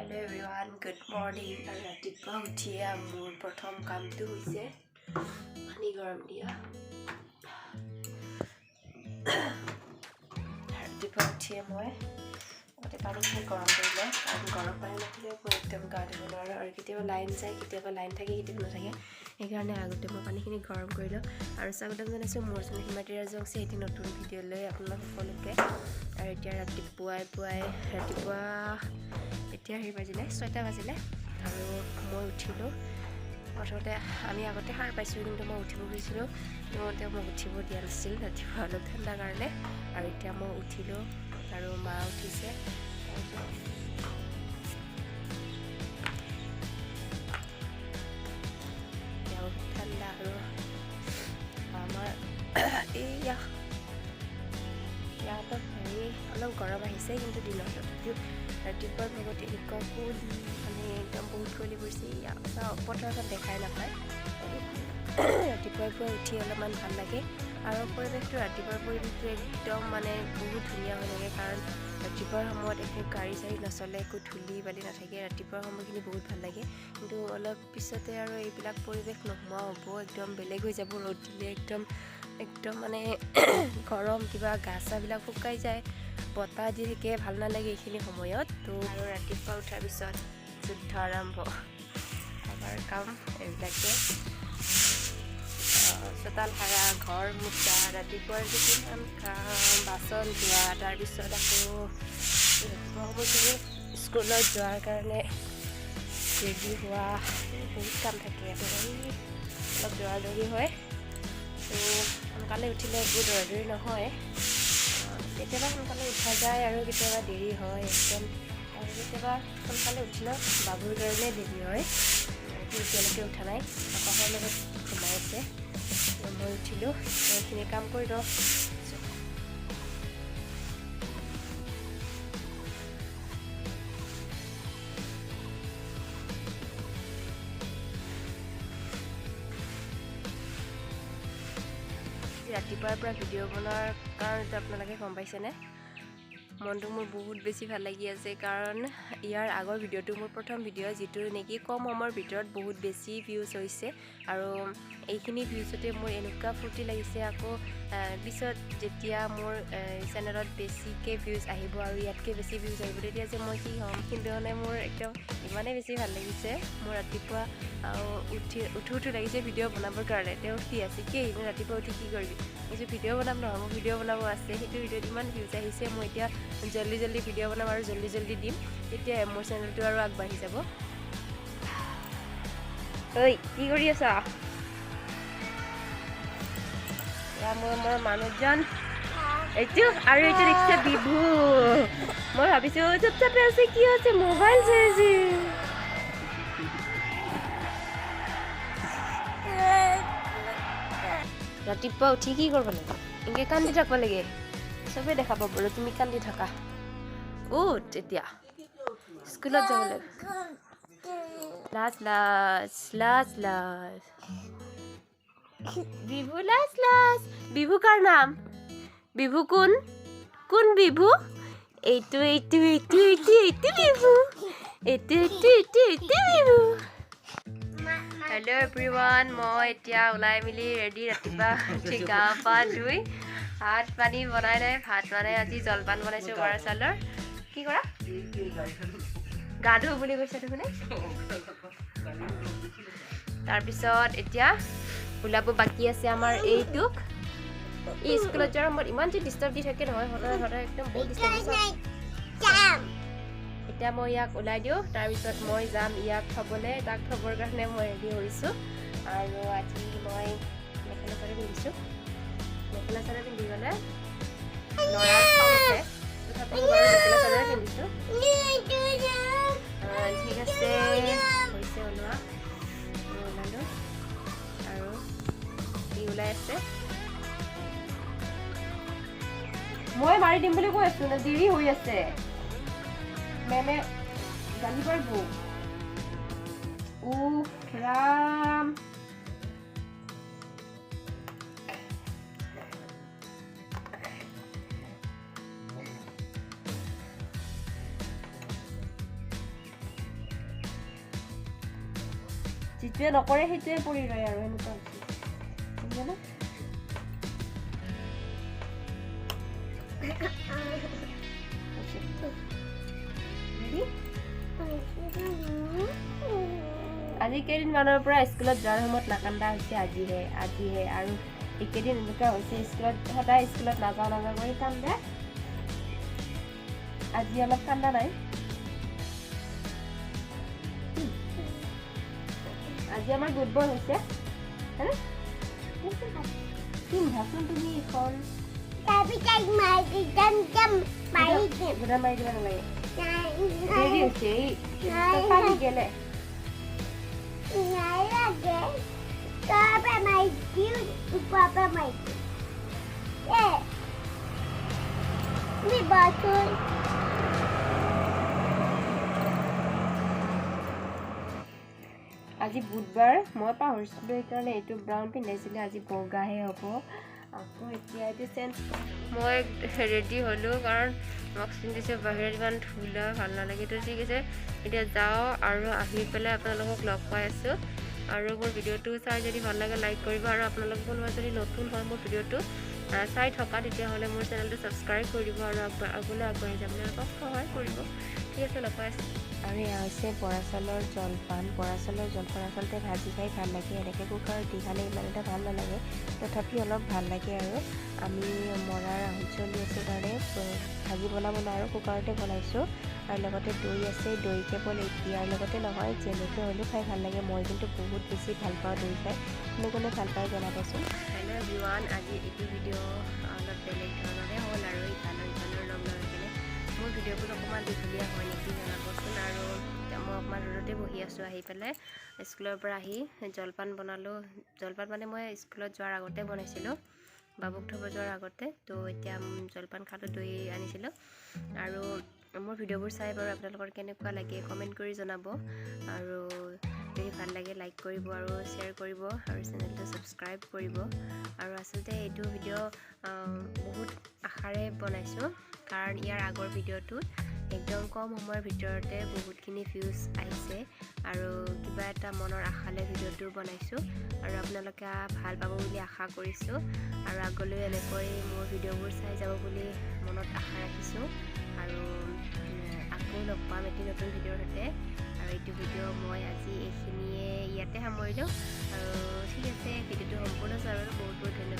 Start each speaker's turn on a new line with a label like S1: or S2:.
S1: Hello' everyone, good morning. আৰু ৰাতিপুৱা উঠিয়ে মোৰ প্ৰথম কামটো হৈছে পানী গৰম দিয়া। ৰাতিপুৱা উঠিয়ে মই আগতে পানীখিনি গৰম কৰি লওঁ, কাৰণ গৰম পানী নাখালে মই একদম গা ধুব নোৱাৰোঁ। আৰু কেতিয়াবা লাইন যায়, কেতিয়াবা লাইন থাকে, কেতিয়াবা নাথাকে, সেইকাৰণে আগতে মই পানীখিনি গৰম কৰি লওঁ। আৰু স্বাগতম জনাইছোঁ মোৰ চেনেল হিমাদ্ৰী ৰাজবংশী এটি নতুন ভিডিঅ' লৈ আপোনালোক সকলোকে। আৰু এতিয়া ৰাতিপুৱাই পুৱাই ৰাতিপুৱা এতিয়া হেৰি বাজিলে 6টা বাজিলে আৰু মই উঠিলোঁ। প্ৰথমতে আমি আগতে সাৰ পাইছোঁ, কিন্তু মই উঠিব খুজিছিলোঁ, কিন্তু তেওঁ মোক উঠিব দিয়া নাছিল ৰাতিপুৱা অলপ ঠাণ্ডাৰ কাৰণে। আৰু এতিয়া মই উঠিলোঁ আৰু মা উঠিছে। তাৰপিছত বহুত ঠাণ্ডা আৰু আমাৰ এইয়া ইয়াত অলপ হেৰি অলপ গৰম আহিছে, কিন্তু দিনত তথাপিও ৰাতিপুৱাৰ ভাগত এনেকুৱা কুঁৱলী, মানে একদম বহুত কুঁৱলী পৰিছে। ইয়াত পথাৰখন দেখাই নাপায়। ৰাতিপুৱাই পুৱাই উঠি অলপমান ভাল লাগে আৰু পৰিৱেশটো, ৰাতিপুৱাৰ পৰিৱেশটো একদম মানে বহুত ধুনীয়া হৈ থাকে, কাৰণ ৰাতিপুৱাৰ সময়ত একো গাড়ী চাড়ী নচলে, একো ধূলি বালি নাথাকে। ৰাতিপুৱাৰ সময়খিনি বহুত ভাল লাগে, কিন্তু অলপ পিছতে আৰু এইবিলাক পৰিৱেশ নোহোৱা হ'ব, একদম বেলেগ হৈ যাব। ৰ'দ দিলে একদম একদম মানে গৰম, কিবা গা চাবিলাক শুকাই যায়, বতাহ দি থাকে, ভাল নালাগে এইখিনি সময়ত। তো আৰু ৰাতিপুৱা উঠাৰ পিছত যুদ্ধ আৰম্ভ, আমাৰ কাম এইবিলাকে, চোতাল সাৰা, ঘৰ মোচা, ৰাতিপুৱাৰ যে কিমান কাম, বাচন ধোৱা, তাৰপিছত আকৌ ৰাতিপুৱা সময়খিনি স্কুলত যোৱাৰ কাৰণে ৰেডি হোৱা, বহুত কাম থাকে। অলপ দৌৰা দৌৰি হয়, তো সোনকালে উঠিলে একো দৌৰা দৌৰি নহয়। কেতিয়াবা সোনকালে উঠা যায় আৰু কেতিয়াবা দেৰি হয় একদম। আৰু কেতিয়াবা সোনকালে উঠিলেও বাবুৰ কাৰণে দেৰি হয়, এতিয়ালৈকে উঠা নাই, আকাশৰ লগত ঘুমাই আছে। মই উঠিলোঁ, এইখিনি কাম কৰি লওঁ। ৰাতিপুৱাৰ পৰা ভিডিঅ' বনোৱাৰ কাৰণটো আপোনালোকে গম পাইছেনে? মনটো মোৰ বহুত বেছি ভাল লাগি আছে, কাৰণ ইয়াৰ আগৰ ভিডিঅ'টো মোৰ প্ৰথম ভিডিঅ', যিটো নেকি কম সময়ৰ ভিতৰত বহুত বেছি ভিউজ হৈছে। আৰু এইখিনি ভিউজতে মোৰ এনেকুৱা ফূৰ্তি লাগিছে। আকৌ পিছত যেতিয়া মোৰ চেনেলত বেছিকৈ ভিউজ আহিব আৰু ইয়াতকৈ বেছি ভিউজ আহিব, তেতিয়া যে মই কি হ'ম, কিন্তু মানে মোৰ একদম ইমানেই বেছি ভাল লাগিছে। মোৰ ৰাতিপুৱা উঠি উঠো উঠো লাগিছে ভিডিঅ' বনাবৰ কাৰণে। তেওঁ উঠি আছে কি ইমান ৰাতিপুৱা উঠি কি কৰিবি? মই ভিডিঅ' বনাম নহয়, মোৰ ভিডিঅ' বনাব আছে। সেইটো ভিডিঅ'ত ইমান ভিউজ আহিছে, মই এতিয়া জল্দি জল্দি ভিডিঅ' বনাম আৰু জল্দি জল্দি দিম, তেতিয়া মোৰ চেনেলটো আৰু আগবাঢ়ি যাব। ঐ কি কৰি আছা? মোৰ মোৰ মানুহজন এইটো, আৰু এইটো দেখিছে বিভু। মই ভাবিছোঁ চুপচাপে আছে, কি আছে, মোবাইল চাই আছে। ৰাতিপুৱা উঠি কি কৰিব লাগে? এনেকৈ কান্দি থাকিব লাগে, চবেই দেখা পাব আৰু তুমি কান্দি থাকা। উঠ এতিয়া স্কুলত যাব লাগে। লাজ লাজ লাজ লাজ বিভু, লাজ লাজ। বিভু কাৰ নাম? বিভু কোন? কোন বিভু? এইটো এইটো এইটো এইটো এইটো বিভু, এইটো এইটো এইটো এইটো বিভু। হেল্ল' এভৰিৱান, মই এতিয়া ওলাই মেলি ৰেডি। ৰাতিপুৱা উঠি গা পা ধুই ভাত পানী বনাই নাই, ভাত মানে আজি জলপান বনাইছোঁ বৰা চাউলৰ। কি কৰা? গা ধো বুলি কৈছে দেখোন। তাৰপিছত এতিয়া ওলাব বাকী আছে আমাৰ এইটোক। ই স্কুলত যোৱাৰ সময়ত ইমান যে ডিষ্টাৰ্ব দি থাকে নহয়, সদায় সদায় একদম বহুত ডিষ্টাৰ্ব দিছে। এতিয়া মই ইয়াক ওলাই দিওঁ, তাৰপিছত মই যাম ইয়াক থ'বলৈ। তাক থ'বৰ কাৰণে মই ৰেডি হৈছোঁ। আৰু আজি মই মেখেলা চাদৰ পিন্ধিছোঁ। মেখেলা চাদৰ পিন্ধি গ'লে ল'ৰাৰ খং উঠে, তথাপিও বাৰু মেখেলা চাদৰে পিন্ধিছোঁ। ঠিক আছে, হৈছে ওলোৱা, মই ওলালোঁ আৰু ই ওলাই আছে। মই মাৰি দিম বুলি কৈ আছোঁ, দেৰি হৈ আছে, মেমে গালি পাৰিব। উফ ৰাম, যিটোৱে নকৰে সেইটোৱে পৰি ৰয় আৰু সেনেকুৱা হৈছে, বুজিছানে? ৰেডি? আজি কেইদিনমানৰ পৰা স্কুলত যোৱাৰ সময়ত নাকান্দা হৈছে, আজিহে। আৰু এইকেইদিন এনেকুৱা হৈছে, স্কুলত সদায় স্কুলত নাযাওঁ নাযাওঁ কৰি কান্দে। আজি অলপ কান্দা নাই। আজি আমাৰ গুড বয় হৈছে। পিন্ধাচোন তুমি এইখন। মাৰি দিব নালাগে, দেৰি হৈছে। এই পানী গেলে
S2: নালাগে, তলৰ মাৰি দিওঁ, ওপৰৰ পৰা মাৰি দিওঁ। তুমি বচোন।
S1: আজি বুধবাৰ, মই পাহৰিছিলোঁ, সেইকাৰণে এইটো ব্ৰাউন পিন্ধাইছিলোঁ, আজি বগাহে হ'ব আকৌ। এতিয়া এইটো চেঞ্জ। মই ৰেডি হ'লোঁ, কাৰণ মাস্ক পিন্ধিছোঁ, বাহিৰত ইমান ধূলা, ভাল নালাগে। তো ঠিক আছে, এতিয়া যাওঁ আৰু আহি পেলাই আপোনালোকক লগ পাই আছোঁ। আৰু মোৰ ভিডিঅ'টো চাই যদি ভাল লাগে লাইক কৰিব, আৰু আপোনালোক কোনোবা যদি নতুন হয় মোৰ ভিডিঅ'টো চাই থকা, তেতিয়াহ'লে মোৰ চেনেলটো ছাবস্ক্ৰাইব কৰি দিব আৰু আগলৈ আগবাঢ়ি যাবলৈ অলপ সহায় কৰিব। ঠিক আছে, লগ পাই আছোঁ।
S3: আৰু এয়া হৈছে বৰা চাউলৰ জলপান। বৰা চাউলৰ জলপান আচলতে ভাজি খাই ভাল লাগে, এনেকৈ কুকাৰত দি খালে ইমান এটা ভাল নালাগে, তথাপি অলপ ভাল লাগে। আৰু আমি মৰাৰ আহোঁ চলি আছে কাৰণে ভাজি বনাব নোৱাৰোঁ, কুকাৰতে বনাইছোঁ। আৰু লগতে দৈ আছে। দৈ কেৱল ইয়াৰ লগতে নহয়, যেনেকৈ হ'লেও খাই ভাল লাগে। মই কিন্তু বহুত বেছি ভাল পাওঁ দৈ খাই। কোনে কোনে ভাল পায় জনাবচোন।
S1: হেল্ল' এভৰিৱান, আজি এইটো ভিডিঅ' অলপ বেলেগ ধৰণৰে হ'ল আৰু ইফালৰ ইফালৰ লগ লগাই কেনে মোৰ ভিডিঅ'বোৰ অকণমান দীঘলীয়া হয় নেকি জনাবচোন। আৰু মই অকণমান ৰ'দতে বহি আছোঁ। আহি পেলাই স্কুলৰ পৰা আহি জলপান বনালোঁ। জলপান মানে মই স্কুলত যোৱাৰ আগতে বনাইছিলোঁ, বাবুক থ'ব যোৱাৰ আগতে। তো এতিয়া জলপান খালোঁ, দৈ আনিছিলোঁ। আৰু মোৰ ভিডিঅ'বোৰ চাই বাৰু আপোনালোকৰ কেনেকুৱা লাগে কমেণ্ট কৰি জনাব, আৰু যদি ভাল লাগে লাইক কৰিব আৰু শ্বেয়াৰ কৰিব আৰু চেনেলটো ছাবস্ক্ৰাইব কৰিব। আৰু আচলতে এইটো ভিডিঅ' বহুত আশাৰে বনাইছোঁ, কাৰণ ইয়াৰ আগৰ ভিডিঅ'টোত একদম কম সময়ৰ ভিতৰতে বহুতখিনি ভিউজ আহিছে, আৰু কিবা এটা মনৰ আশালৈ ভিডিঅ'টো বনাইছোঁ, আৰু আপোনালোকে ভাল পাব বুলি আশা কৰিছোঁ, আৰু আগলৈ এনেকৈ মোৰ ভিডিঅ'বোৰ চাই যাব বুলি মনত আশা ৰাখিছোঁ। আৰু আকৌ লগ পাম এটি নতুন ভিডিঅ'ৰ সৈতে। আৰু এইটো ভিডিঅ' মই আজি এইখিনিয়ে ইয়াতে সামৰিলোঁ। আৰু ঠিক আছে, ভিডিঅ'টো সম্পূৰ্ণ চোৱাৰ বাবে বহুত বহুত ধন্যবাদ।